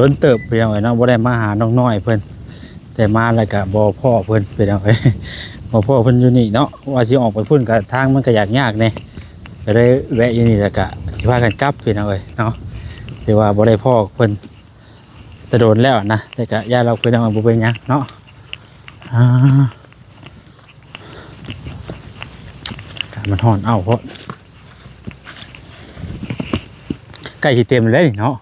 ດົນເຕີບພີ່ນ້ອງເອີຍເນາະ ບໍ່ໄດ້ມາຫານ້ອງນ້ອຍເພິ່ນ ແຕ່ມາແລ້ວກະບໍ່ພໍ້ເພິ່ນພີ່ນ້ອງເອີຍ ບໍ່ພໍ້ເພິ່ນຢູ່ນີ້ເນາະ ວ່າຊິອອກໄປພຸ້ນກະທາງມັນກະຍາກຍາກແດ່ ກະເລີຍແວະຢູ່ນີ້ແລ້ວກະຊິພາກັນກັບພີ່ນ້ອງເອີຍເນາະ ແຕ່ວ່າບໍ່ໄດ້ພໍ້ເພິ່ນ ແຕ່ດົນແລ້ວນະ ແຕ່ກະຢ້ານລາວເພິ່ນຍັງບໍ່ເປັນຫຍັງເນາະ ອ່າ ອາກາດມັນຮ້ອນເອົ້າໂພດ ໃກ້ຊິເຕັມແລ້ວນີ້ເນາະ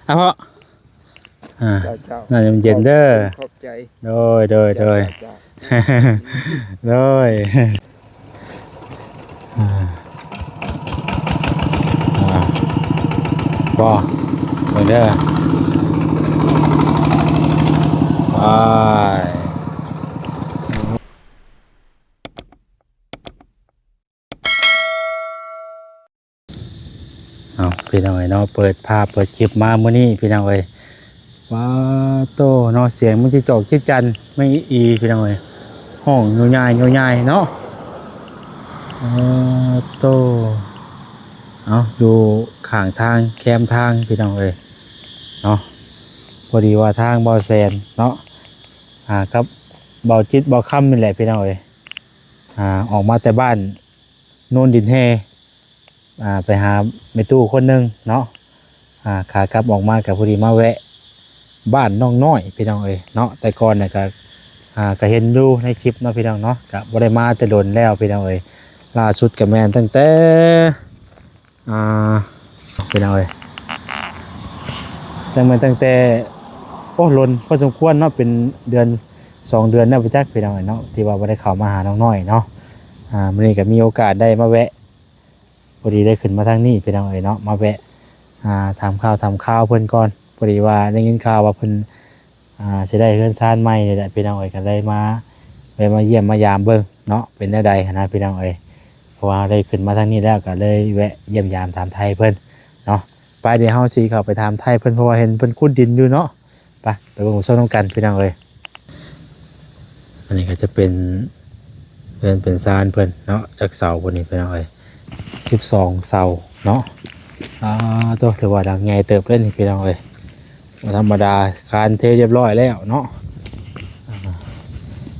ອ່າ ອ່ະພໍ່ ອ່າ ເຈົ້າໆ ນ້ຳເຢັນເດີ ຂອບໃຈ ໂດຍ ໂດຍ ໂດຍ ເຈົ້າໆ ໂດຍ ອ່າ ອ່າ ບໍ່ ເບິ່ງເດີ ໄປ. ເອົາ ພີ່ນ້ອງເອີຍເນາະ ເປີດພາບເປີດຄລິບມາມື້ນີ້ພີ່ນ້ອງເອີຍ ວ້າໂຕເນາະ ສຽງມັນຈິຈອກຈິຈັນ ແມ່ນອີ່ອີພີ່ນ້ອງເອີຍ ຮ້ອງໂຍຍາຍໂຍຍາຍເນາະ ເອີ ໂຕ ເອົາ ຢູ່ຂ້າງທາງແຄມທາງພີ່ນ້ອງເອີຍເນາະ ພໍດີວ່າທາງບ່າວແສນເນາະ ອ່າ ກັບບ່າວຈິດບ່າວຄຳນີ້ແຫຼະພີ່ນ້ອງເອີຍ ອ່າ ອອກມາແຕ່ບ້ານໂນນດິນແຮ່ ອ່າ ໄປຫາແມ່ຕູ້ຄົນໜຶ່ງເນາະ ອ່າ ຂາກັບອອກມາກະພໍດີມາແວະບ້ານນ້ອງນ້ອຍພີ່ນ້ອງເອີຍເນາະ ແຕ່ກ່ອນນະກະ ອ່າ ກະເຫັນຢູ່ໃນຄລິບເນາະພີ່ນ້ອງເນາະ ກະບໍ່ໄດ້ມາແຕ່ດົນແລ້ວພີ່ນ້ອງເອີຍ ລ່າສຸດກະແມ່ນຕັ້ງແຕ່ ອ່າ ພີ່ນ້ອງເອີຍ ຕັ້ງແມ່ນຕັ້ງແຕ່ ໂອ້ ດົນພໍສົມຄວນເນາະ ເປັນເດືອນສອງເດືອນແລ້ວບໍ່ຈັກພີ່ນ້ອງເອີຍເນາະ ທີ່ວ່າບໍ່ໄດ້ເຂົ້າມາຫານ້ອງນ້ອຍເນາະ ອ່າ ມື້ນີ້ກະມີໂອກາດໄດ້ມາແວະ ພໍດີໄດ້ຂຶ້ນມາທາງນີ້ພີ່ນ້ອງເອີຍເນາະ ມາແວະ ອ່າ ຖາມຂ່າວຖາມຄາວເພິ່ນກ່ອນ ພໍດີວ່າໄດ້ຍິນຂ່າວວ່າເພິ່ນ ອ່າ ຊິໄດ້ເຮືອນຊານໃໝ່ນີ້ແຫຼະພີ່ນ້ອງເອີຍ ກະເລີຍມາ ແວະມາຢ້ຽມມາຢາມເບິ່ງເນາະ ເປັນແນວໃດຫັ້ນນະພີ່ນ້ອງເອີຍ ເພາະວ່າໄດ້ຂຶ້ນມາທາງນີ້ແລ້ວ ກະເລີຍແວະຢ້ຽມຢາມຖາມໄຖ່ເພິ່ນເນາະ ໄປ ດຽວເຮົາຊິເຂົ້າໄປຖາມໄຖ່ເພິ່ນ ເພາະວ່າເຫັນເພິ່ນຂຸດດິນຢູ່ເນາະ ໄປ ໄປເບິ່ງຊົມນຳກັນພີ່ນ້ອງເອີຍ ອັນນີ້ກະຈະເປັນເຮືອນເປັນຊານເພິ່ນເນາະ ຈັກເສົາພຸ້ນນີ້ພີ່ນ້ອງເອີຍ ສິບສອງເສົາເນາະ ອ່າ ໂຕ ຖືວ່າຫຼັງໃຫຍ່ເຕີບເລີຍນີ້ພີ່ນ້ອງເອີຍ ບໍ່ທຳມະດາ ຄານເທຮຽບຮ້ອຍແລ້ວເນາະ ອ່າ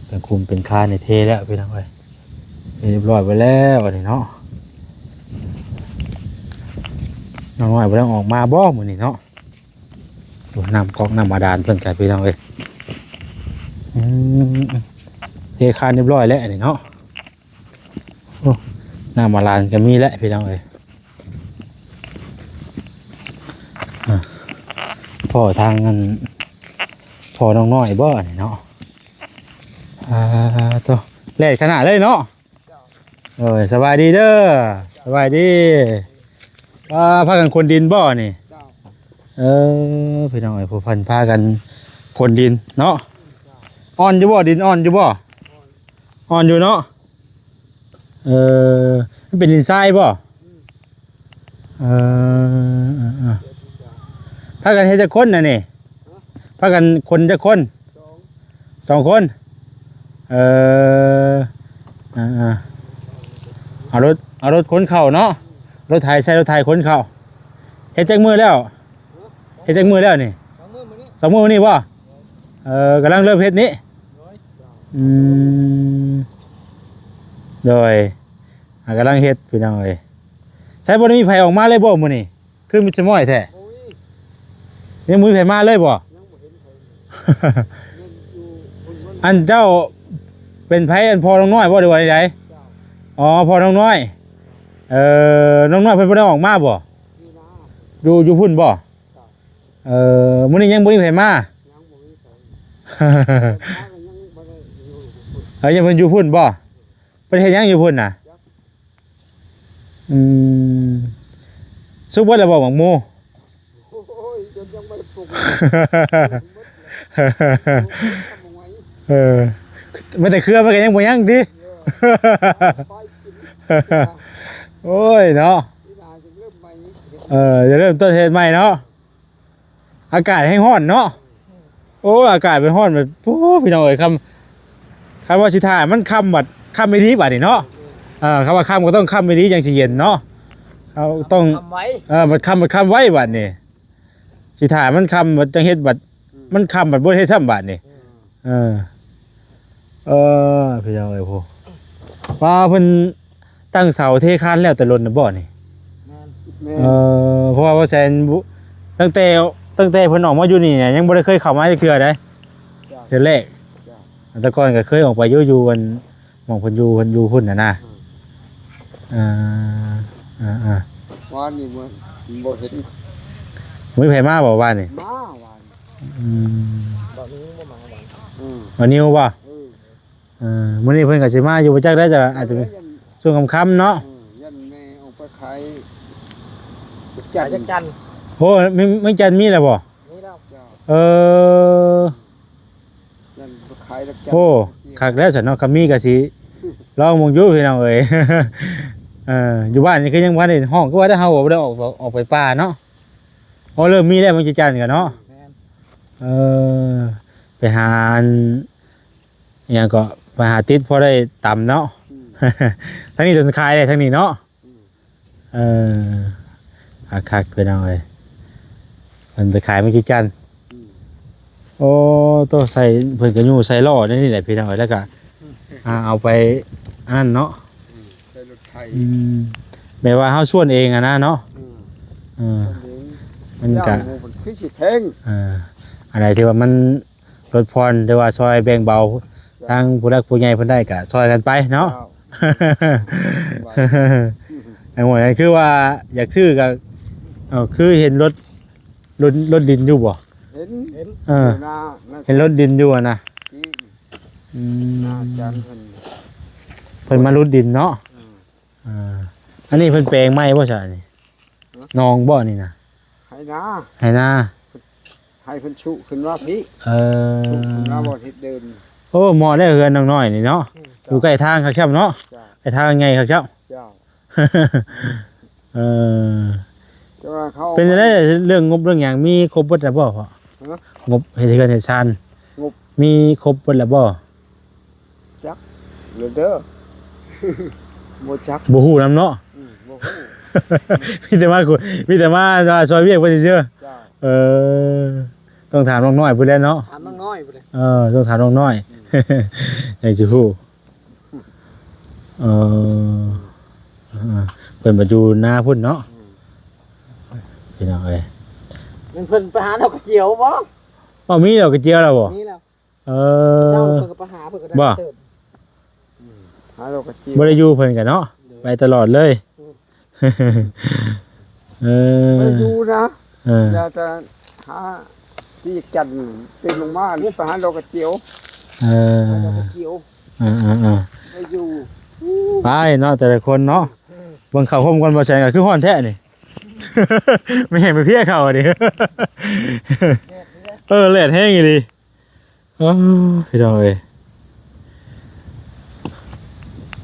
ເປັນຄຸມເປັນຄານນີ້ເທແລ້ວພີ່ນ້ອງເອີຍ ເທຮຽບຮ້ອຍໄປແລ້ວອັນນີ້ເນາະ ນ້ອງນ້ອຍບໍ່ໄດ້ອອກມາບໍ່ມື້ນີ້ເນາະ ໂອ້ ນ້ຳກອກນ້ຳບາດານເພິ່ນກະພີ່ນ້ອງເອີຍ ອືມ ເທຄານຮຽບຮ້ອຍແລ້ວອັນນີ້ເນາະ ໂອ້ ນ້ຳບາດານກະມີແລ້ວພີ່ນ້ອງເອີຍ ອ່າ ພໍ່ທາງອັນ ພໍ່ນ້ອງນ້ອຍບໍ່ອັນນີ້ເນາະ ອ່າ ໂຕ ແດດຂະໜາດເລີຍເນາະ ໂອ້ຍ ສະບາຍດີເດີ ສະບາຍດີ ອ່າ ພາກັນຂົນດິນບໍ່ນີ້ ເອີ ພີ່ນ້ອງເອີຍ ຜູ້ພັນພາກັນຂົນດິນເນາະ ອ່ອນຢູ່ບໍ່ ດິນອ່ອນຢູ່ບໍ່ ອ່ອນຢູ່ເນາະ ເອີ ມັນເປັນດິນຊາຍບໍ່ ເອີ ເອີ ເອີ ພາກັນເຮັດຈັກຄົນນະນີ້ ພາກັນຂົນຈັກຄົນ ສອງຄົນ ເອີ ເອີ ເອີ ເອົາລົດ ເອົາລົດຂົນເຂົ້າເນາະ ລົດໄຖ ໃຊ້ລົດໄຖຂົນເຂົ້າ ເຮັດຈັກມື້ແລ້ວ ເຮັດຈັກມື້ແລ້ວນີ້ ສອງມື້ມື້ນີ້ ສອງມື້ມື້ນີ້ບໍ່ ເອີ ກຳລັງເລີ່ມເຮັດນີ້ ໂດຍ ອືມ ໂດຍ ອ່າ ກຳລັງເຮັດພີ່ນ້ອງເອີຍ ໃສບໍ່ໄດ້ມີໃຜອອກມາເລີຍບໍ່ມື້ນີ້ ຄືມີແຕ່ມ້ອຍແທ້ ບໍ່ມີ ຍັງບໍ່ມີໃຜມາເລີຍບໍ່ ຍັງບໍ່ເຫັນໃຜ ແມ່ນຢູ່ ອັນເຈົ້າເປັນໃຜ ອັນພໍ່ນ້ອງນ້ອຍບໍ່ ຫຼືວ່າໃດໆ ເຈົ້າ ອໍ ພໍ່ນ້ອງນ້ອຍ ເອີ ນ້ອງນ້ອຍເພິ່ນບໍ່ໄດ້ອອກມາບໍ່ ຢູ່ນາ ຢູ່ ຢູ່ພຸ້ນບໍ່ ເອີ ມື້ນີ້ຍັງບໍ່ມີໃຜມາ ຍັງບໍ່ມີໃຜ ເອີ ຍັງບໍ່ໄດ້ຢູ່ພຸ້ນ ເອີ ຍັງເພິ່ນຢູ່ພຸ້ນບໍ່ ເພິ່ນເຮັດຫຍັງຢູ່ພຸ້ນນະ ຈັກ ອືມ ສຸກເບິດແລ້ວບໍ່ໝາກໂມ ໂອ້ຍ ຈົນຍັງບໍ່ໄດ້ປຸກ ເອີ ແມ້ແຕ່ເຄືອມັນກະຍັງບໍ່ຍັງຕິ ເອີ ໂອ້ຍເນາະ ປີໜ້າຈະເລີ່ມໃໝ່ ເອີ ຈະເລີ່ມຕົ້ນເຮັດໃໝ່ເນາະ ອາກາດແຮງຮ້ອນເນາະ ໂອ້ຍ ອາກາດມັນຮ້ອນແບບ ໂອ້ ພີ່ນ້ອງເອີຍ ຄຳ ຄັນວ່າຊິຖ້າໃຫ້ມັນຄ່ຳບັດ ຄ່ຳອີ່ຫຼີບາດນີ້ເນາະ ເອີ ຄຳວ່າຄ່ຳກະຕ້ອງຄ່ຳອີ່ຫຼີຈັ່ງຊິເຢັນເນາະ ເຮົາຕ້ອງ ຄຳໄວ້ ເອີ ບັດຄ່ຳ ບັດຄ່ຳໄວ້ບາດນີ້ ຊິຖ້າມັນຄ່ຳບັດຈັ່ງເຮັດ ບັດ ອືມ ມັນຄ່ຳບັດບໍ່ເຮັດຊ້ຳບາດນີ້ ອືມ ເອີ ເອີ ພີ່ນ້ອງເອີຍ ໂອ້ ວ່າເພິ່ນຕັ້ງເສົາເທຄານແລ້ວແຕ່ດົນນະບໍ່ນີ້? ແມ່ນ ເອີ ເພາະວ່າບໍ່ແຊນ ຕັ້ງແຕ່ ຕັ້ງແຕ່ເພິ່ນອອກມາຢູ່ນີ້ ຍັງບໍ່ໄດ້ເຄີຍເຂົ້າມາຈັກເທື່ອເດ້ ເຈົ້າ ເທື່ອແລກ ເຈົ້າ ແຕ່ກ່ອນກໍເຄີຍອອກໄປຢູ່ ຢູ່ອັນ ໝ່ອງເພິ່ນຢູ່ ເພິ່ນຢູ່ພຸ້ນນະນະ ອືມ ເອີ ເອີ ເອີ ວານນີ້ບໍ່ ບໍ່ເຫັນ ບໍ່ມີໃຜມາບໍ່ວານນີ້? ມາວານ ອືມ ບໍ່ມີ ບໍ່ມາວານ ອືມ ບໍ່ນິວບໍ່? ເອີ ເອີ ມື້ນີ້ເພິ່ນກໍຊິມາຢູ່ບໍ່ຈັກໄດ໋ ຈະອາດຈະເປັນຊ່ວງຄ່ຳໆເນາະ ເອີ ຢ້ານແມ່ອອກໄປຂາຍຈັກຈັນ ຂາຍຈັກຈັນ ໂອ້ ແມງ ແມງຈັນມີແລ້ວບໍ່? ນີ້ແລ້ວ ເອີ ໂອ້ ຄັກແລ້ວຊັ້ນເນາະ ຄັນມີກໍຊິລອງເບິ່ງຢູ່ພີ່ນ້ອງເອີຍ ເອີ ຢູ່ບ້ານນີ້ຄືຍັງບໍ່ທັນໄດ້ຮ້ອງ ຄືວ່າເຮົາບໍ່ໄດ້ອອກ ອອກໄປປ່າເນາະ ໂອ້ ເລີ່ມມີແລ້ວ ມັນຈະຈັນກັນເນາະ ແມ່ນ ເອີ ໄປຫາອັນ ອີຫຍັງເກາະ ໄປຫາຕິດພໍໄດ້ຕຳເນາະ ອືມ ທາງນີ້ຕົນຂາຍເດ້ ທາງນີ້ເນາະ ອືມ ເອີ ຄັກໆ ພີ່ນ້ອງເອີຍ ເພິ່ນໄປຂາຍໄມ້ຈີ່ຈັນ ອືມ ໂອ້ ໂຕ ໃສ່ ເພິ່ນກໍຍູ້ໃສ່ລໍ້ໃນນີ້ແຫຼະ ພີ່ນ້ອງເອີຍ ແລ້ວກໍ ອ່າ ເອົາໄປອັນນັ້ນເນາະ ອືມ ໃສ່ລົດໄຖ ອືມ ແບບວ່າເຮົາສວນເອງຫັ້ນນະເນາະ ອືມ ເອີ ມັນກໍ ເຈົ້າ ໂອ້ ມັນຄືຊິແພງ ເອີ ອັນໃດທີ່ວ່າມັນ ລົດຜ່ອນ ຫຼືວ່າຊ່ອຍແບ່ງເບົາ ທາງຜູ້ຫຼັກຜູ້ໃຫຍ່ເພິ່ນໄດ້ກໍຊ່ອຍກັນໄປເນາະ ເຈົ້າ ອັນນັ້ນຄືວ່າຢາກຊື້ກໍ ເອີ ຄືເຫັນລົດ ລົດ ລົດດິນຢູ່ບໍ່? ເຫັນ ເອີ ຢູ່ນາ ເຫັນລົດດິນຢູ່ຫັ້ນນະ ອືມ ນາອາຈານເພິ່ນ ເພິ່ນມາຫຼຸດດິນເນາະ ເອີ ເອີ ອັນນີ້ເພິ່ນແປງໃໝ່ບໍ່ຊະນີ້? ຮະ? ໜອງບໍ່ນີ້ນະ? ໄຮ່ນາ ໄຮ່ນາ ໄຮ່ເພິ່ນຊຸຂຶ້ນມາພີ້ ເອີ ຊຸຂຶ້ນມາບໍ່ເຮັດເດີ່ນ ໂອ້ ເໝາະແລ້ວເຮືອນນ້ອງນ້ອຍນີ້ເນາະ ອືມ ຢູ່ໃກ້ທາງຄັກຊ້ຳເນາະ ເຈົ້າ ໃກ້ທາງໃຫຍ່ຄັກຊ້ຳ ເຈົ້າ ເອີ ແຕ່ວ່າເຂົາ ເປັນຈັ່ງໃດເລື່ອງງົບເລື່ອງຫຍັງ ມີຄົບເບິດແລ້ວບໍ່ພໍ່? ຮະ? ງົບເຮັດເຮືອນເຮັດຊານ ງົບ ມີຄົບເບິດແລ້ວບໍ່? ຈັກເລີເດີ ບໍ່ຈັກ ບໍ່ຮູ້ນຳເນາະ ອືມ ບໍ່ຮູ້ ມີແຕ່ມາ ມີແຕ່ມາຊ່ອຍວຽກເພິ່ນຊື່ໆ ເຈົ້າ ເອີ ຕ້ອງຖາມນ້ອງນ້ອຍພຸ້ນແຫຼະເນາະ ຖາມນ້ອງນ້ອຍພຸ້ນແຫຼະ ເອີ ຕ້ອງຖາມນ້ອງນ້ອຍ ອືມ ຈັ່ງຊິຮູ້ ເອີ ເອີ ເພິ່ນໄປຢູ່ນາພຸ້ນເນາະ ອືມ ພີ່ນ້ອງເອີຍ ແມ່ນເພິ່ນໄປຫາດອກກະຈຽວບໍ່? ເອົ້າ ມີດອກກະຈຽວແລ້ວບໍ່? ມີແລ້ວ ເອີ ເຈົ້າເພິ່ນກໍໄປຫາເພິ່ນກໍໄດ້ ບໍ່ ເຕີມ ອືມ ຫາດອກກະຈຽວ ບໍ່ໄດ້ຢູ່ເພິ່ນກໍເນາະ ໂດຍ ໄປຕະຫຼອດເລີຍ ອືມ ເອີ ບໍ່ໄດ້ຢູ່ນະ ເອີ ຢ່າແຕ່ຫາທີ່ຈັນຕື່ນລົງມາ ໄປຫາດອກກະຈຽວ ເອີ ຫາດອກກະຈຽວ ເອີໆໆ ໄປຢູ່ ໄປເນາະ ແຕ່ລະຄົນເນາະ ເບິ່ງເຂົ້າຮົ່ມກ່ອນ ບໍ່ແສງກໍຄືຮ້ອນແທ້ນີ້ ແມ່ນໄປເພຍເຂົ້ານີ້ ເອີ ແດດແຮງອີ່ຫຼີ. ໂອ້ ພີ່ນ້ອງເອີຍ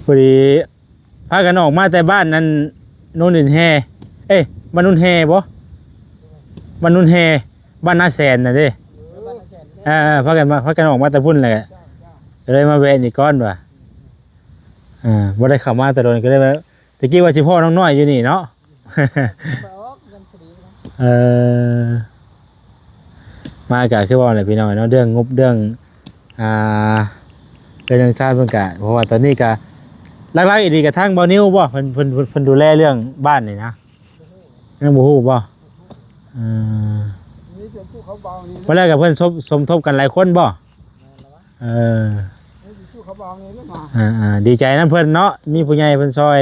ພໍດີພາກັນອອກມາແຕ່ບ້ານນັ້ນ ໂນນຫີນແຮ່ ເອີຍ ບ້ານໂນນແຮ່ບໍ່ ບ້ານໂນນແຮ່ ບ້ານນາແສນນະເດ້ ເອີ ພາກັນມາ ພາກັນອອກມາແຕ່ພຸ້ນແຫຼະ ກໍເລີຍມາແວະນີ້ກ່ອນວ່າ ເອີ ບໍ່ໄດ້ເຂົ້າມາແຕ່ດົນ ກໍເລີຍວ່າ ແຕ່ກີ້ວ່າຊິພໍ້ນ້ອງນ້ອຍຢູ່ນີ້ເນາະ. ເອີ ມາກະຄືເວົ້າແຫຼະພີ່ນ້ອງເນາະ ເລື່ອງງົບເລື່ອງ ອ່າ ເລື່ອງຊານເພິ່ນກະ ເພາະວ່າຕອນນີ້ກະ ຫຼັກໆອີ່ຫຼີກະທາງບ່າວນິວບໍ່ ເພິ່ນ ເພິ່ນ ເພິ່ນ ເພິ່ນດູແລເລື່ອງບ້ານນີ້ນະ ຍັງບໍ່ຮູ້ບໍ່? ເອີ ບໍ່ແລ້ວກະເພິ່ນສົມ ສົມທົບກັນຫຼາຍຄົນບໍ່? ເອີ ອ່າໆ ດີໃຈນຳເພິ່ນເນາະ ມີຜູ້ໃຫຍ່ເພິ່ນຊ່ອຍ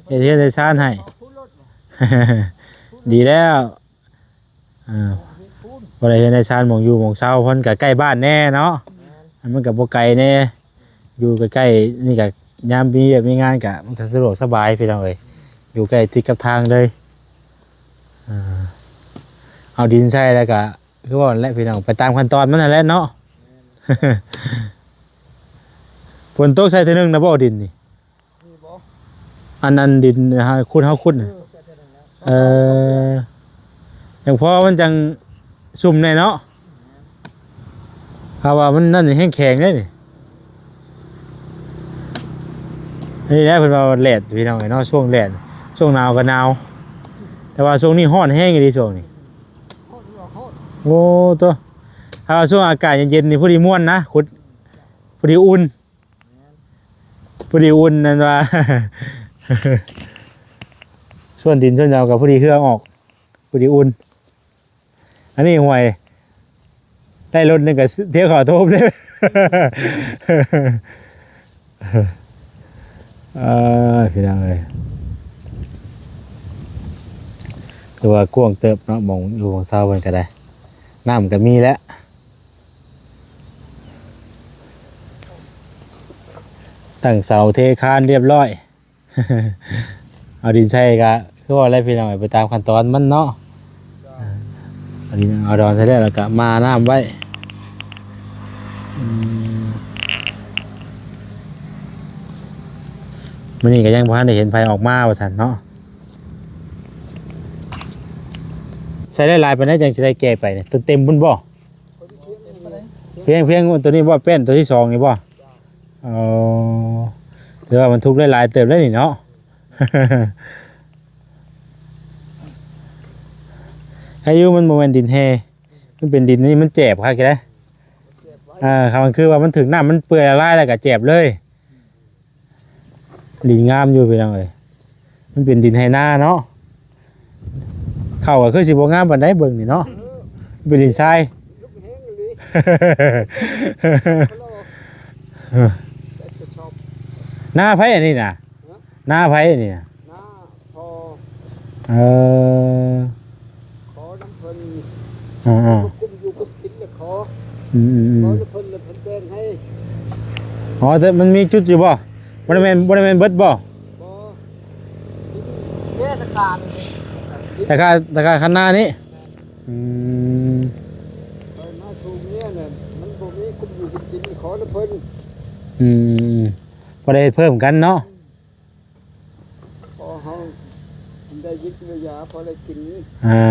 ເຮັດເຮືອນເຮັດຊານໃຫ້ ດີແລ້ວ ເອີ ບໍ່ໄດ້ເຮືອນໄດ້ຊານ ໝ່ອງຢູ່ໝ່ອງເຊົາ ເພິ່ນກໍໃກ້ບ້ານແດ່ເນາະ ມັນກໍບໍ່ໄກແດ່ ຢູ່ໃກ້ໆ ນີ້ກໍຍາມມີວຽກມີງານກໍ ມັນກໍສະດວກສະບາຍພີ່ນ້ອງເອີຍ ຢູ່ໃກ້ຕິດກັບທາງເລີຍ ເອີ ເອົາດິນໃສ່ແລ້ວກໍ ຄືວ່ານັ້ນແຫຼະພີ່ນ້ອງ ໄປຕາມຂັ້ນຕອນມັນຫັ້ນແຫຼະເນາະ ຝົນຕົກໃສ່ເທື່ອໜຶ່ງນະບໍ່ ດິນນີ້? ອັນ ອັນດິນ ເຮົາຂຸດ ເຮົາຂຸດ ເອີ ເອີ ຈັ່ງພໍມັນຈັ່ງຊຸ່ມແດ່ເນາະ ຖ້າວ່າມັນນັ້ນແຮງແຂງເດ້ນີ້ ນີ້ແຫຼະເພິ່ນວ່າແດດພີ່ນ້ອງເອີຍເນາະ ຊ່ວງແດດ ຊ່ວງໜາວກໍໜາວ ແຕ່ວ່າຊ່ວງນີ້ຮ້ອນແຮງອີ່ຫຼີ ຊ່ວງນີ້. ໂອ້ໂຕ ຖ້າວ່າຊ່ວງອາກາດເຢັນໆນີ້ ພໍດີມ່ວນນະ ຂຸດ ພໍດີອຸ່ນ ພໍດີອຸ່ນ ນັ້ນວ່າ ສ່ວນດິນສ່ວນຫຍັງກໍພໍດີເຫື່ອອອກ ພໍດີອຸ່ນ. ອັນນີ້ ຫ້ວຍ ໄດ້ລົດໜຶ່ງກໍທຽວເຂົ້າໂທມເລີຍ. ເອີ ພີ່ນ້ອງເອີຍ ຖືວ່າກວ້າງເຕີບເນາະ ໝ່ອງຢູ່ໝ່ອງເຊົາເພິ່ນກໍໄດ້ ນ້ຳກໍມີແລ້ວ ຕັ້ງເສົາເທຄານລຽບຮ້ອຍ. ເອົາດິນໃສ່ກະຄືວ່າແຫຼະພີ່ນ້ອງເອີຍ ໄປຕາມຂັ້ນຕອນມັນເນາະ. ເອົາດິນເອົາດອນໃສ່ແລ້ວ ແລ້ວກະມານ້ຳໄວ້. ອືມ ມື້ນີ້ກໍຍັງບໍ່ທັນໄດ້ເຫັນໃຜອອກມາວ່າຊັ້ນເນາະ. ໃສ່ຫຼາຍໆປານໃດຈັ່ງຊິໄດ້ແກ່ໄປນີ້ ຕົວເຕັມພຸ້ນບໍ່? ພຽງ ພຽງຕົວນີ້ບໍ່ ແປ້ນຕົວທີສອງນີ້ບໍ່? ອໍ ແຕ່ວ່າມັນທຸກຫຼາຍໆເຕີບແລ້ວນີ້ເນາະ. ໃຫ້ຢູ່ ມັນບໍ່ແມ່ນດິນແຮ່ ມັນເປັນດິນນີ້ ມັນແຈບຄັກຢູ່ເດ້. ອ່າ ຄັນຄືວ່າມັນຖືກນ້ຳ ມັນເປື່ອຍລະລາຍແລ້ວກໍແຈບເລີຍ. ດິນງາມຢູ່ພີ່ນ້ອງເອີຍ ມັນເປັນດິນໄຮ່ນາເນາະ. ເຂົ້າກໍຄືຊິບໍ່ງາມປານໃດເບິ່ງນີ້ເນາະ ເປັນດິນຊາຍ. ນາໃຜອັນນີ້ນະ? ນາໃຜອັນນີ້ນະ? ນາພໍ່. ເອີ ຂໍນຳເພິ່ນ ເອີໆ ກຸມຢູ່ກຸມກິນແລ້ວຂໍ ອືມໆໆ ຂໍນຳເພິ່ນແລ້ວເພິ່ນແບ່ງໃຫ້. ອໍ ແຕ່ມັນມີຈຸດຢູ່ບໍ່? ບໍ່ໄດ້ແມ່ນ ບໍ່ໄດ້ແມ່ນເບິດບໍ່? ບໍ່ ແຄ່ຕະການ ຕະກາ ຕະກາຄັນນານີ້. ອືມ ເພິ່ນມາສູ່ເມຍນັ້ນ ມັນບໍ່ມີກຸມຢູ່ກຸມກິນ ຂໍນຳເພິ່ນ. ອືມ ບໍ່ໄດ້ເພີ່ມກັນເນາະ. ພໍເຮົາໄດ້ຢິກໄດ້ຢາ ພໍໄດ້ກິນ ອ່າ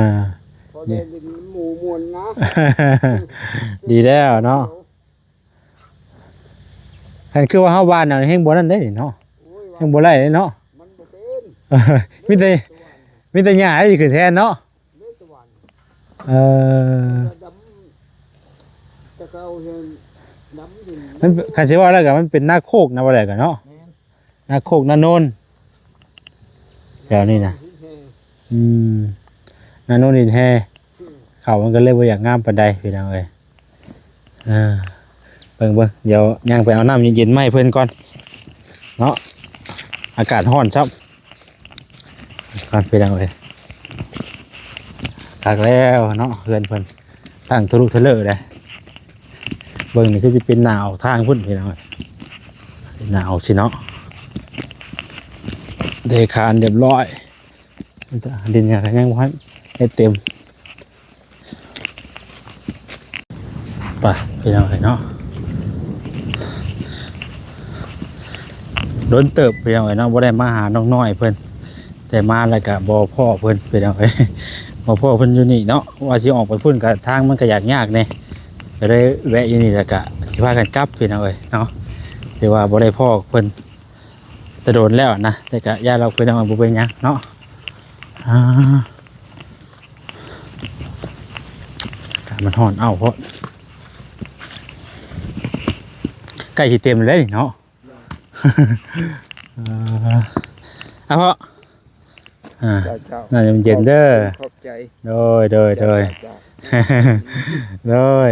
ພໍໄດ້ຫຼິ້ນໝູ່ມ່ວນນະ. ດີແລ້ວເນາະ. ຄັນຄືວ່າເຮົາຫວ່ານເອົາແຮ່ງບໍ່ນັ້ນເດ້ເນາະ. ໂອ້ຍ ແຮ່ງບໍ່ໄດ້ເດ້ເນາະ ມັນບໍ່ເປັນ ມີແຕ່ ມີແຕ່ຫຍ້າຊິຂຶ້ນແທນເນາະ. ເອີ ດຳ ແຕ່ເກົ່າເຫັນດຳຢູ່ ມັນ ຄັນຊິເວົ້າແລ້ວກໍມັນເປັນນາໂຄກນະ ວ່າແລ້ວກໍເນາະ. ແມ່ນ ນາໂຄກນາໂນນ ແຖວນີ້ນະ. ອືມ ນາໂນນດິນແຮ່ ເຂົ້າມັນກໍເລີຍບໍ່ຢາກງາມປານໃດພີ່ນ້ອງເອີຍ. ເອີ ເບິ່ງໆ ດຽວຍ່າງໄປເອົານ້ຳເຢັນໆມາໃຫ້ເພິ່ນກ່ອນເນາະ ອາກາດຮ້ອນຊ້ຳ. ກ່ອນພີ່ນ້ອງເອີຍ ຄັກແລ້ວເນາະ ເຮືອນເພິ່ນຕັ້ງທະລຸທະເລີເດ້. ເບິ່ງນີ້ຄືຊິເປັນໜ້າອອກທາງພຸ້ນພີ່ນ້ອງເອີຍ ເປັນໜ້າອອກຊິເນາະ. ເທຄານຮຽບຮ້ອຍ ດິນຫຍ້າກໍຍັງບໍ່ທັນເຮັດເຕັມ. ໄປພີ່ນ້ອງເອີຍເນາະ ດົນເຕີບພີ່ນ້ອງເອີຍເນາະ ບໍ່ໄດ້ມາຫານ້ອງນ້ອຍເພິ່ນ ແຕ່ມາແລ້ວກະບໍ່ພໍ້ເພິ່ນພີ່ນ້ອງເອີຍ ບໍ່ພໍ້ເພິ່ນຢູ່ນີ້ເນາະ. ວ່າຊິອອກໄປພຸ້ນກະທາງມັນກະຍາກຍາກແດ່ ກໍເລີຍແວະຢູ່ນີ້ ແລ້ວກະຊິພາກັນກັບພີ່ນ້ອງເອີຍເນາະ. ແຕ່ວ່າບໍ່ໄດ້ພໍ້ເພິ່ນແຕ່ດົນແລ້ວນະ ແຕ່ກະຢ້ານວ່າພີ່ນ້ອງບໍ່ເປັນຫຍັງເນາະ. ອ່າ ອາກາດມັນຮ້ອນເອົ້າໂພດ ໃກ້ຊິເຕັມແລ້ວນີ້ເນາະ. ເອີ ເອົາເພາະ ອ່າ ເຈົ້າໆ ນ້ຳເຢັນເດີ ຂອບໃຈ ໂດຍ ໂດຍ ໂດຍ ເຈົ້າໆ ໂດຍ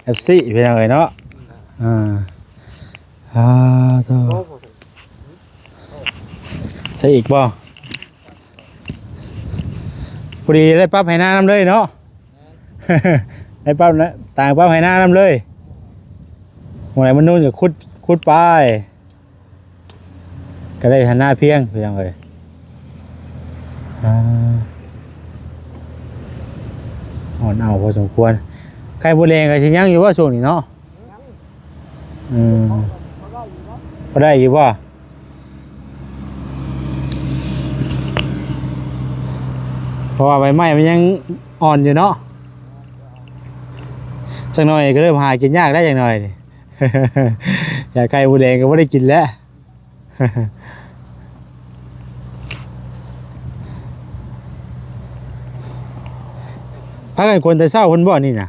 ເອັຟຊີ ພີ່ນ້ອງເອີຍເນາະ. ອ່າ ອ່າ ໂຕ ໃສ່ອີກບໍ່? ພໍດີໄດ້ປັບໄຮ່ນານຳເລີຍເນາະ ໄດ້ປັບນະ ຕ່າງປັບໄຮ່ນານຳເລີຍ. ໝ່ອງໃດມັນນູນກໍຂຸດ ຂຸດໄປ ກໍໄດ້ໄຮ່ນາພຽງ ພີ່ນ້ອງເອີຍ. ອ່າ ຮ້ອນເອົ້າພໍສົມຄວນ. ໄຂ່ມົດແດງກໍຊິຍັງຢູ່ບໍ່ຊ່ວງນີ້ເນາະ? ອືມ ພໍໄດ້ຢູ່ບໍ່? ເພາະວ່າໃບໄມ້ມັນຍັງອ່ອນຢູ່ເນາະ ຈັກໜ່ອຍກໍເລີ່ມຫາກິນຍາກແລ້ວ ຈັກໜ່ອຍນີ້ ຢາກໄຂ່ມົດແດງກໍບໍ່ໄດ້ກິນແລ້ວ. ພາກັນຂົນແຕ່ເຊົ້າພຸ້ນບໍ່ນີ້ນະ?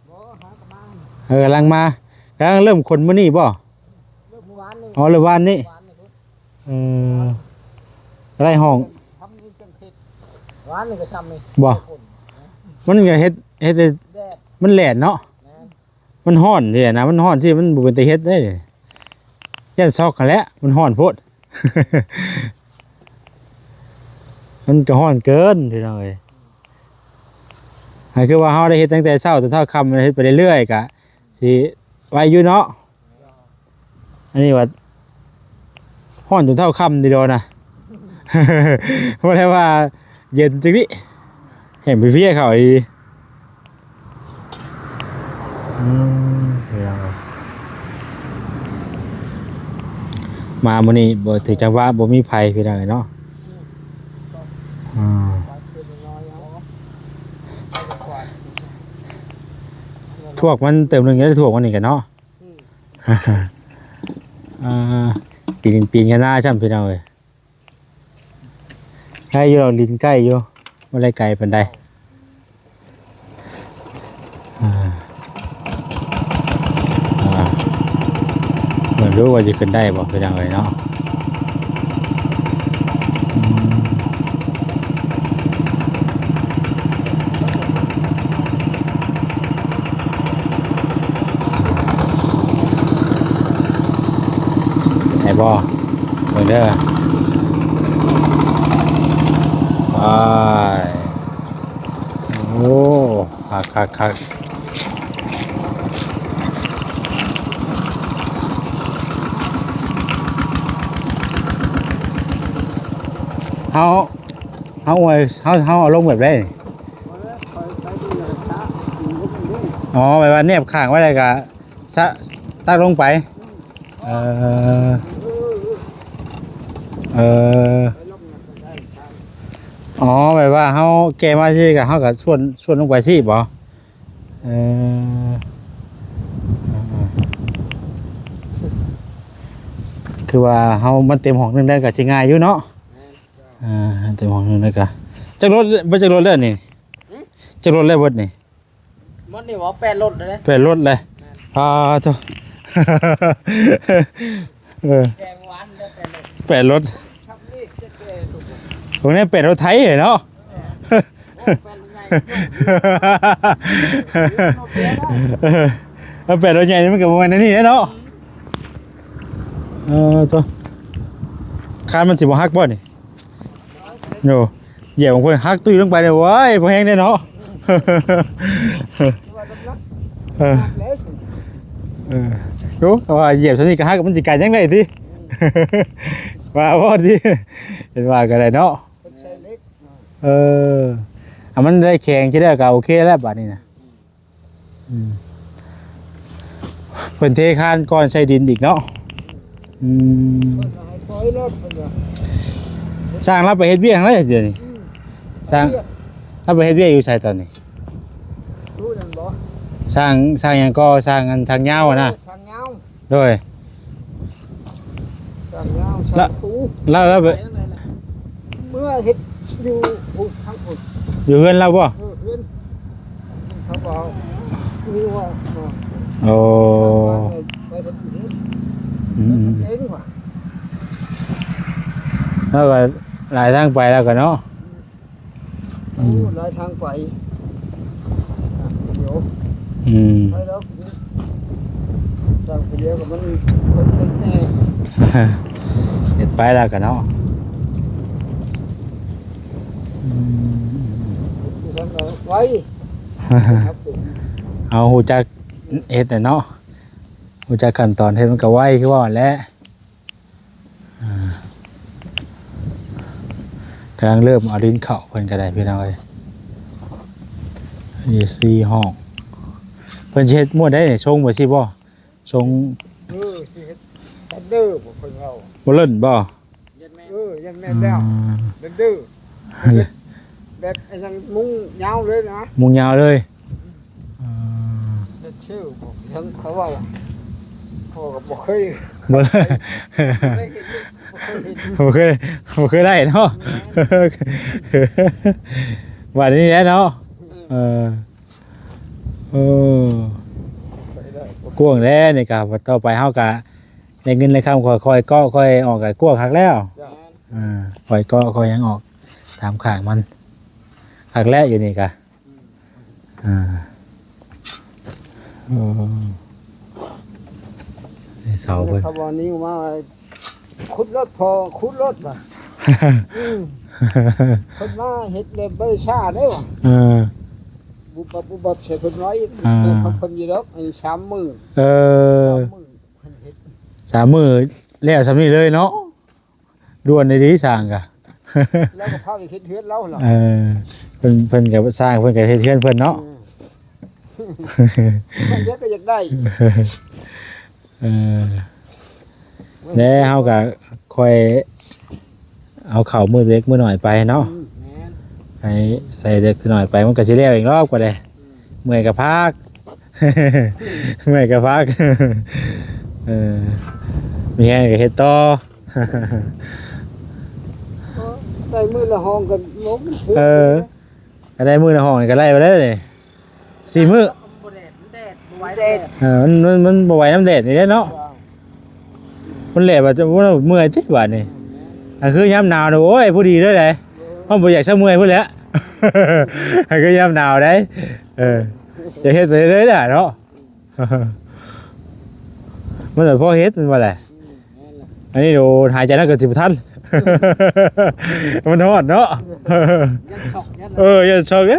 ບໍ່ ຫາກະມາ ເອີ ກຳລັງມາ ກຳລັງເລີ່ມຂົນມື້ນີ້ບໍ່? ເລີ່ມມື້ວານນີ້ ອໍ ເລີ່ມວານນີ້ ວານນີ້ພຸ້ນ ເອີ ໄດ້ຫ້ອງ ທຳນີ້ຈັ່ງເຮັດ ວານນີ້ກໍຊ່ຳນີ້ ບໍ່ ມັນກໍເຮັດ ເຮັດໄດ້ ແດດ ມັນແດດເນາະ ແມ່ນ ມັນຮ້ອນຊີ້ນະ ມັນຮ້ອນຊີ້ ມັນບໍ່ເປັນຕາເຮັດເດ້ ຢ້ານຊັອກຫັ້ນແຫຼະ ມັນຮ້ອນໂພດ ມັນກໍຮ້ອນເກີນພີ່ນ້ອງເອີຍ ກໍຄືວ່າເຮົາໄດ້ເຮັດຕັ້ງແຕ່ເຊົ້າຈົນເທົ່າຄ່ຳ ເຮັດໄປເລື້ອຍໆ ກະຊິໄວຢູ່ເນາະ ອັນນີ້ວ່າຮ້ອນຈົນເທົ່າຄ່ຳນີ້ດອນະ ບໍ່ໄດ້ວ່າເຢັນຈັ່ງນີ້ ແຫ້ງເພຍໆ ເຂົ້າອີ່ຫຼີ ອືມ ພີ່ນ້ອງເອີຍ ມາມື້ນີ້ບໍ່ຖືກຈັງຫວະ ບໍ່ມີໃຜ ພີ່ນ້ອງເອີຍເນາະ ອືມ ຖ້ວກມັນເຕີມໜຶ່ງ ໄດ້ຖ້ວກມັນນີ້ກັນເນາະ ອືມ ອ່າ ປີນ ປີນກັນໜ້າຊ້ຳ ພີ່ນ້ອງເອີຍ ໄດ້ຢູ່ດອກ ດິນໃກ້ຢູ່ ບໍ່ໄດ້ໄກປານໃດ ອ່າ ອ່າ ເບິ່ງດູວ່າຊິຂຶ້ນໄດ້ບໍ່ ພີ່ນ້ອງເອີຍເນາະ ອືມ ໄດ້ບໍ່? ເບິ່ງເດີ ໄປ ໂອ້ ຄັກໆໆ ເຮົາ ເຮົາອວຍ ເຮົາ ເຮົາເອົາລົງແບບໃດ? ອໍ ແບບວ່າແນບຂ້າງໄວ້ ແລ້ວກະ ສະ ຕັກລົງໄປ ເອີ ເອີ ອໍ ແບບວ່າເຮົາແກ່ມາຊີ້ ກະເຮົາກະຊວນ ຊວນລົງໄປຊີ້ບໍ? ເອີ ຄືວ່າເຮົາມັນເຕັມຫ້ອງໜຶ່ງໄດ້ກະຊິງ່າຍຢູ່ເນາະ ແມ່ນ ອ່າ ເຕັມຫ້ອງໜຶ່ງໄດ້ກະ ຈັກລົດ ເບິດຈັກລົດແລ້ວນີ້? ຫື? ຈັກລົດແລ້ວເບິດນີ້? ໝົດນີ້ບໍ່ ແປດລົດເດ້ ແປດລົດເລີຍ ແມ່ນ ອ່າ ໂທ້ ເອີ ແກງຫວານເດີ ແປດລົດ ແປດລົດ ໂອ້ ນີ້ແປດລົດໄຖເນາະ ເອີ ເອີ ແປດລົດໃຫຍ່ນີ້ມັນກໍບໍ່ແມ່ນອັນນີ້ເນາະ ເອີ ໂທ້ ຄານມັນຊິບໍ່ຫັກບໍ່ນີ້? ໂອ້ ຢຽບຂອງເພິ່ນຫັກຕຸ້ຍລົງໄປເລີຍ ໂອ້ຍ ບໍ່ແຮງເດ້ເນາະ ເອີ ເອີ ໂອ້ ວ່າຢຽບເທົ່ານີ້ກໍຫັກ ມັນຊິໄກຈັ່ງໃດຕິ ວ່າບໍ່ຕິ ເຫັນວ່າກໍໄດ້ເນາະ ເອີ ອາ ມັນໄດ້ແຂງຈັ່ງໃດກໍໂອເຄແລ້ວບາດນີ້ນະ. ອືມ ເພິ່ນເທຄານກ່ອນໃສ່ດິນອີກເນາະ ອືມ ເພິ່ນວ່າໃຫ້ປ່ອຍໂລດ ເພິ່ນວ່າ ຊ່າງລາວໄປເຮັດວຽກຫັ້ນແຫຼະດຽວນີ້ ອືມ ຊ່າງ ລາວໄປເຮັດວຽກຢູ່ໃສຕອນນີ້? ຮູ້ນັ້ນບໍ່? ຊ່າງ ຊ່າງຫຍັງກໍ ຊ່າງອັນ ຊ່າງຍາວຫັ້ນນະ ເອີ ຊ່າງຍາວ ໂດຍ ຊ່າງຍາວ ລະ ຊ່າງປູ ລະ ລະ ໄປທາງໃດລະ? ເມືອເຮັດຢູ່ພຸ້ນ ທາງພຸ້ນ ຢູ່ເຮືອນລາວບໍ່? ເອີ ເຮືອນ ເຂົາເວົ້າ ມີວ່າ ໂອ້ ໄປເຮັດຢູ່ເຮືອນ ອືມ ເອງວ່າ ລາວກໍຫຼາຍທາງໄປແລ້ວກໍເນາະ. ໂອ້ ອືມ ຫຼາຍທາງໄປ ດຽວ ອືມ ໄປແລ້ວ ທາງໄປດຽວກໍມັນ ເຮັດໄປແລ້ວກໍເນາະ ອືມ ໄວ ເຮົາຮູ້ຈັກເຮັດແຫຼະເນາະ ຮູ້ຈັກຂັ້ນຕອນເຮັດມັນກໍໄວຄືວ່າຫັ້ນແຫຼະ. ອ່າ ກຳລັງເລີ່ມເອົາດິນເຂົ້າເພິ່ນກໍໄດ້ ພີ່ນ້ອງເອີຍ ມີສີ່ຫ້ອງ ເພິ່ນຊິເຮັດມ້ວນໄດ້ນີ້ ຊົງໄປຊິບໍ່ ຊົງ ເອີ ຊິເຮັດແບບເດີບໍ່ ເພິ່ນເວົ້າ ບໍ່ເລີ້ນບໍ່ ເອີ ຍັງແມ່ນແລ້ວ ອືມ ແບບເດີ ແບບອັນນັ້ນມຸງຍາວເລີຍນະ ມຸງຍາວເລີຍ ເອີ ເຮັດຊື່ບໍ່ ຍັງເຂົາເວົ້າ ພໍ່ກໍບໍ່ເຄີຍ ບໍ່ ບໍ່ເຄີຍ ບໍ່ເຄີຍໄດ້ເນາະ ບາດນີ້ແຫຼະເນາະ ເອີ ເອີ ກວ້າງແລ້ວນີ້ກະ ຕໍ່ໄປເຮົາກະໄດ້ເງິນໄດ້ຄຳ ຄ່ອຍໆເກາະຄ່ອຍອອກ ກະກວ້າງຄັກແລ້ວ. ເອີ ຄ່ອຍເກາະຄ່ອຍຫຍັງອອກຕາມຂ້າງມັນ ຄັກແລ້ວຢູ່ນີ້ກະ. ອ່າ ເອີ ເສົາເພິ່ນ ເຂົາເວົ້ານີ້ມາ ຂຸດລົດພໍ ຂຸດລົດວ່າ ອືມ ເພິ່ນມາເຮັດແລ້ວບໍ່ໄດ້ຊ້າເດ້ວ່າ. ເອີ ບຸບບັບບຸບບັບໃສ່ເພິ່ນໄວ້ ອ່າ ເພິ່ນຢູ່ດອກ ອັນນີ້ສາມມື້. ເອີ ສາມມື້ເພິ່ນເຮັດ ສາມມື້ແລ້ວສ່ຳນີ້ເລີຍເນາະ. ດ່ວນອີ່ຫຼີຊ່າງກະ ແລ້ວກໍພາໄປເຮັດເຮືອນລາວລະ. ເອີ ເພິ່ນ ເພິ່ນກໍ ຊ່າງເພິ່ນກໍເຮັດເຮືອນເພິ່ນເນາະ. ເອີ ເພິ່ນກໍຢາກໄດ້. ເອີ ແລ້ວເຮົາກໍຄ່ອຍເອົາເຂົ້າມື້ເລັກມື້ໜ້ອຍໄປເນາະ. ອືມ ແມ່ນ ໃສ່ ໃສ່ເລັກໜ້ອຍໄປ ມັນກໍຊິແລ້ວເອງດອກ ກໍໄດ້. ເມື່ອຍກໍພັກ ເມື່ອຍກໍພັກ. ເອີ ມີແຮງກໍເຮັດຕໍ່. ໄດ້ມື້ລະຫ້ອງກໍ ເອີ ກໍໄດ້ມື້ລະຫ້ອງນີ້ກໍໄດ້ໄປແລ້ວນີ້ ສີ່ມື້. ມັນບໍ່ແດດ ມັນແດດ ບໍ່ໄຫວແດດ. ເອີ ມັນ ມັນ ມັນບໍ່ໄຫວນຳແດດນີ້ແຫຼະເນາະ. ມັນແຫຼະວ່າຈະ ໂອ້ຍ ເມື່ອຍຕິບາດນີ້. ອັນຄືຍາມໜາວນີ້ ໂອ້ຍ ພໍດີເລີຍໃດ໋ ເຮົາບໍ່ຢາກຊະເມື່ອຍພຸ້ນແຫຼະ. ອັນຄືຍາມໜາວໃດ໋ ເອີ ຈະເຮັດໄປເລື້ອຍໆເນາະ. ມັນແບບພໍເຮັດແມ່ນບໍ່ແຫຼະ. ອັນນີ້ໂດນ ຫາຍໃຈນຳກໍຊິບໍ່ທັນ ມັນຮ້ອນເນາະ. ຢ້ານຊັອກ ຢ້ານ ເອີ ຢ້ານຊັອກເດ້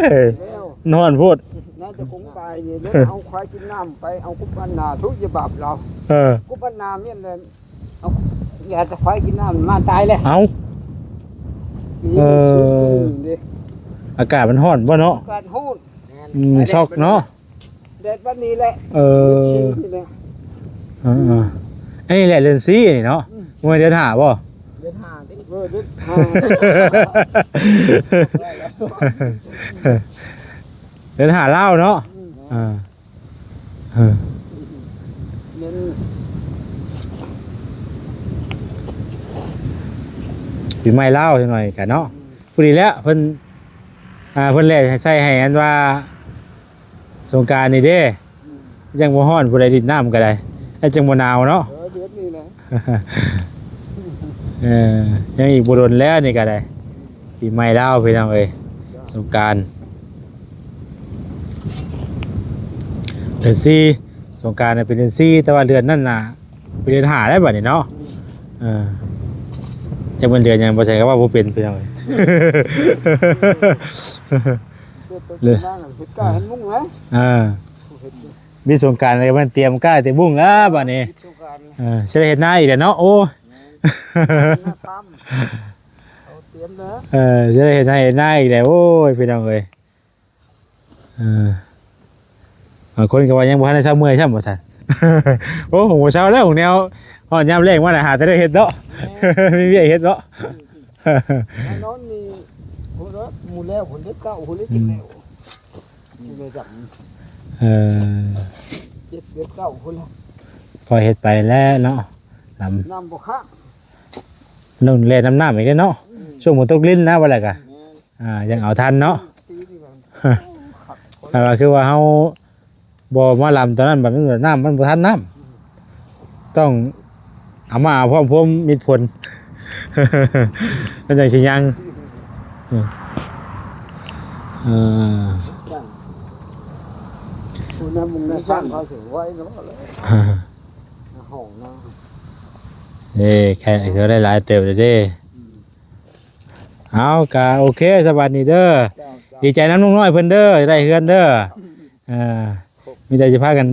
ມັນຮ້ອນໂພດ. ໜ້າຈະຄົງຕາຍນີ້ເດ້ ເອົາຄວາຍກິນນ້ຳໄປ ເອົາກຸບອັນນາທຸກຢ່າບາບລາວ. ເອີ ກຸບອັນນາແມ່ນແຫຼະ ເອົາຢາແຕ່ຄວາຍກິນນ້ຳມາຕາຍແລ້ວ. ເອົ້າ ເອີ ອາກາດມັນຮ້ອນບໍ່ເນາະ. ອາກາດຮ້ອນ ອືມ ຊັອກເນາະ. ແດດວັນນີ້ແຫຼະ. ເອີ ເດືອນສີ່ນີ້ແຫຼະ. ເອີໆ ອັນນີ້ແຫຼະເດືອນສີ່ນີ້ເນາະ. ອືມ ບໍ່ແມ່ນເດືອນຫ້າບໍ່? ເດືອນຫ້າເດ້. ເອີ ເດືອນຫ້າ ເດືອນຫ້າລາວເນາະ. ອືມ ເອີ ເອີ ແມ່ນ ປີໃໝ່ລາວຈັກໜ້ອຍກະເນາະ. ອືມ ພໍດີແລ້ວ ເພິ່ນ ອ່າ ເພິ່ນແລ່ໃສ່ໃຫ້ອັນວ່າ ສົງການນີ້ເດ້ ອືມ ຍັງບໍ່ຮ້ອນ ຜູ້ໃດຫຼິ້ນນ້ຳກໍໄດ້ ແລ້ວຈັ່ງບໍ່ໜາວເນາະ. ເອີ ເດືອນນີ້ແຫຼະ. ເອີ ຍັງອີກບໍ່ດົນແລ້ວນີ້ກໍໄດ້ ປີໃໝ່ລາວພີ່ນ້ອງເອີຍ. ສົງການເດືອນສີ່ ສົງການເປັນເດືອນສີ່ ແຕ່ວ່າເດືອນນັ້ນນະ ເປັນເດືອນຫ້າແລ້ວບັດນີ້ເນາະ. ເອີ ຈັກແມ່ນເດືອນຫຍັງ ບໍ່ໃສ່ກໍເວົ້າບໍ່ເປັນພີ່ນ້ອງເອີຍ. ເຮັດການເຮັດມຸ້ງນະ. ເອີ ມີສົງການແລ້ວກໍແມ່ນຕຽມກ້າຕຽມມຸ້ງແລ້ວບັດນີ້. ເອີ ຊິໄດ້ເຮັດນາອີກແລ້ວເນາະ. ໂອ້ຍ ຕຽມເດີ. ເອີ ຊິໄດ້ເຮັດນາ ເຮັດນາອີກແລ້ວ. ໂອ້ຍ ພີ່ນ້ອງເອີຍ. ເອີ ບາງຄົນກໍວ່າຍັງບໍ່ທັນໄດ້ເຊົາເມື່ອຍຊ້ຳວ່າຊັ້ນ. ໂອ້ ບໍ່ເຊົາແລ້ວ ແນວຮອດຍາມແລ້ງມານະ ຫາແຕ່ໄດ້ເຮັດເນາະ. ມີວຽກເຮັດເນາະ. ນອນນີ້ພຸ້ນລະ ໝູ່ແລ້ວພຸ້ນເດ້ ເກົ້າພຸ້ນເດ້ ອືມ ຈຶ່ງແລ້ວ. ຢູ່ໃນດຳ. ເອີ ເຈັດເດືອນເກົ້າພຸ້ນລະ ພໍເຮັດໄປແລ້ວເນາະ. ນ້ຳ ນ້ຳບໍ່ຄັກ ລົງແລ່ນຳນ້ຳອີກເດ້ເນາະ. ອືມ ຊ່ວງຝົນຕົກລິນນະ ວ່າແລ້ວກະ ແມ່ນ ອ່າ ຍັງເອົາທັນເນາະ. ແຕ່ວ່າຄືວ່າເຮົາບໍ່ມາລຳຕອນນັ້ນ ບັດນັ້ນນ້ຳມັນບໍ່ທັນນ້ຳ ຕ້ອງເອົາມາເອົາພ້ອມພວມມິດຜົນ ມັນຈັ່ງຊິຍັງ. ເອີ ຜູ້ນຳມຸງນຳສັງເຂົາຊິໄວ້ເນາະ. ຫ້ອງນ້ຳ ເອີ ແຂກກໍໄດ້ຫຼາຍເຕີບແລ້ວເດ້. ເອົາ ກະໂອເຄ ສະບາຍດີເດີ. ເຈົ້າ ເຈົ້າ ດີໃຈນຳລຸງນ້ອຍເພິ່ນເດີ ໄດ້ເຮືອນເດີ. ເອີ ມີແຕ່ຊິພາກັນ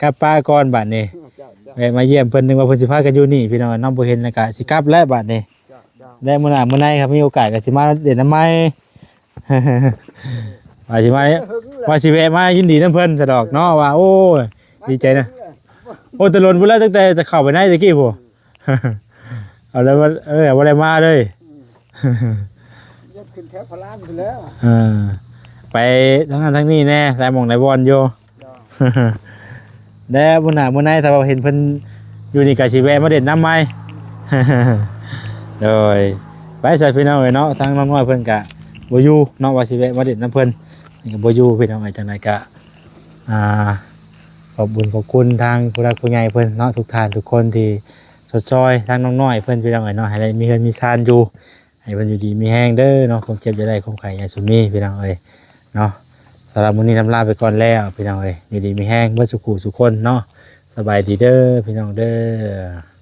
ກັບປະກ່ອນບາດນີ້. ເຈົ້າ ເຈົ້າ ແວະມາຢ້ຽມເພິ່ນ ນຶກວ່າເພິ່ນຊິພາກັນຢູ່ນີ້ ພີ່ນ້ອງເນາະ. ບໍ່ເຫັນແລ້ວກະຊິກັບແລ້ວບາດນີ້. ເຈົ້າ ເຈົ້າ ແລະມື້ໜ້າມື້ໃນຄັນມີໂອກາດກໍຊິມາຫຼິ້ນນຳໃໝ່. ວ່າຊິມາ ວ່າຊິແວະມາຍິນດີນຳເພິ່ນຊະດອກເນາະ ວ່າ ໂອ້ຍ ດີໃຈນະ. ໂອ້ ແຕ່ດົນພຸ້ນແລ້ວ ຕັ້ງແຕ່ເຂົ້າໄປໃນຕະກີ້ພຸ້ນ. ເອົາແລ້ວ ເອີ ບໍ່ໄດ້ມາເລີຍ. ຢາກຂຶ້ນແຖວພະລານພຸ້ນແລ້ວ. ເອີ ໄປທາງນັ້ນທາງນີ້ແດ່ ຫຼາຍໝ່ອງຫຼາຍບ່ອນຢູ່. ແລ້ວມື້ໜ້າມື້ໃນຖ້າວ່າເຫັນເພິ່ນຢູ່ນີ້ກໍຊິແວະມາຫຼິ້ນນຳໃໝ່. ໂດຍ ໄປຊະພີ່ນ້ອງເອີຍເນາະ. ທາງນ້ອງນ້ອຍເພິ່ນກະບໍ່ຢູ່ເນາະ ວ່າຊິແວະມາຫຼິ້ນນຳເພິ່ນ ນີ້ກໍບໍ່ຢູ່ພີ່ນ້ອງເອີຍ. ຈັ່ງໃດກະ ອ່າ ຂອບບຸນຂອບຄຸນທາງຜູ້ຫຼັກຜູ້ໃຫຍ່ເພິ່ນເນາະ ທຸກທ່ານທຸກຄົນທີ່ຊົດຊ່ອຍທາງນ້ອງນ້ອຍເພິ່ນ ພີ່ນ້ອງເອີຍເນາະ ໃຫ້ໄດ້ມີເຮືອນມີຊານຢູ່ ໃຫ້ເພິ່ນຢູ່ດີມີແຮງເດີເນາະ ຄວາມເຈັບຢ່າໄດ້ ຄວາມໄຂ້ຢ່າສູ່ມີ ພີ່ນ້ອງເອີຍເນາະ. ສຳລັບມື້ນີ້ລຳລາໄປກ່ອນແລ້ວ ພີ່ນ້ອງເອີຍ ຢູ່ດີມີແຮງເບິດສູ່ຜູ້ສູ່ຄົນເນາະ. ສະບາຍດີເດີ ພີ່ນ້ອງເດີ.